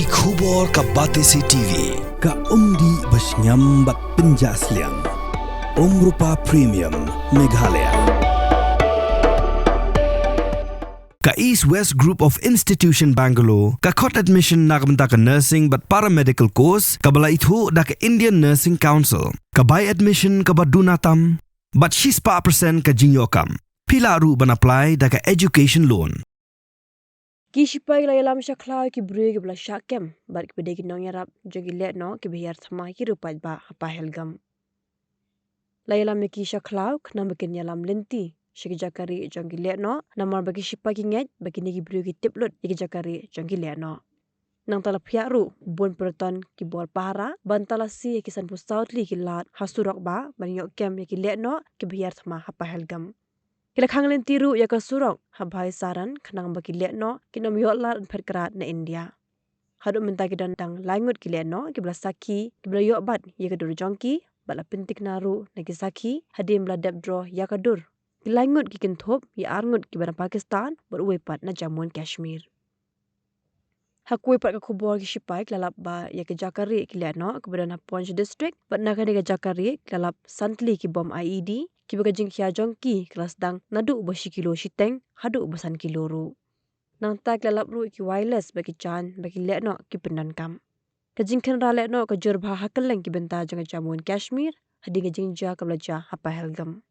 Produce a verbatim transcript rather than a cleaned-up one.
Ki khubor ka Batesi T V, ka umdih ba shngiam bad pynjah sliang. Umrupa Premium, Meghalaya. Ka East West Group of Institution Bangalore ka khot admission na ka bynta ka nursing bad paramedical course kaba la ithuh da ka Indian Nursing Council. Ka bai admission kaba duna tam bad shispah percent ka jingïoh kam. Phi lah ruh ban apply da ka education loan. Ki shipai ki la ïalam sha khlaw ïa ki briew kiba la shah kem bad kiba dei ki nongïarap jong ki lehnoh kiba hiar thma ha ki riewpaidbah ha Pahalgam. La ïalam ïa ki sha khlaw khnang ba kin ïalam lynti sha ki jaka rieh jong ki lehnoh, namar ba ki shipai ki ngeit ba kine ki briew ki tip lut ïa ki jaka rieh jong ki lehnoh. Nangta la phiah ruh bun pyrton ki bor pahara ban talasi ïa ki sanphew saw tylli ki lad ha surok bah ban ïoh kem ïa ki lehnoh kiba hiar thma ha Pahalgam. Ki la khang lynti ruh ïa ka surok ha Bhai Saran khnang ba ki lehnoh kin ym ïoh lad ban phet krad na India. Haduh mynta ki don tang lai ngut ki lehnoh kiba la sakhi, kiba la ïoh bat ïa ka dur jong ki bad la pynthikna ruh na ki sakhi hadien ba la dep draw ïa ka dur. Ki lai ngut ki kynthup ïa ar ngut kiba na Pakistan bad uwei pat na Jammu and Kashmir. Ha kawei pat ka khubor, ki shipai ki la lap ba ïa ka jaka rieh ki lehnoh kaba don ha Poonch District bad na kane ka jaka rieh ki la lap san tylli ki bom I E D kiba ka jingkhia jong ki ka la sdang naduh ba shi kilo shiteng haduh ba san kilo ruh. Nangta ki la lap ruh ïa ki wireless bad ki jan ba ki lehnoh ki pyndonkam. Ka jingkhynra lehnoh ka jur bha ha kylleng ki bynta jong ka Jammu and Kashmir hadien ka jingjia kaba la jia ha Pahalgam.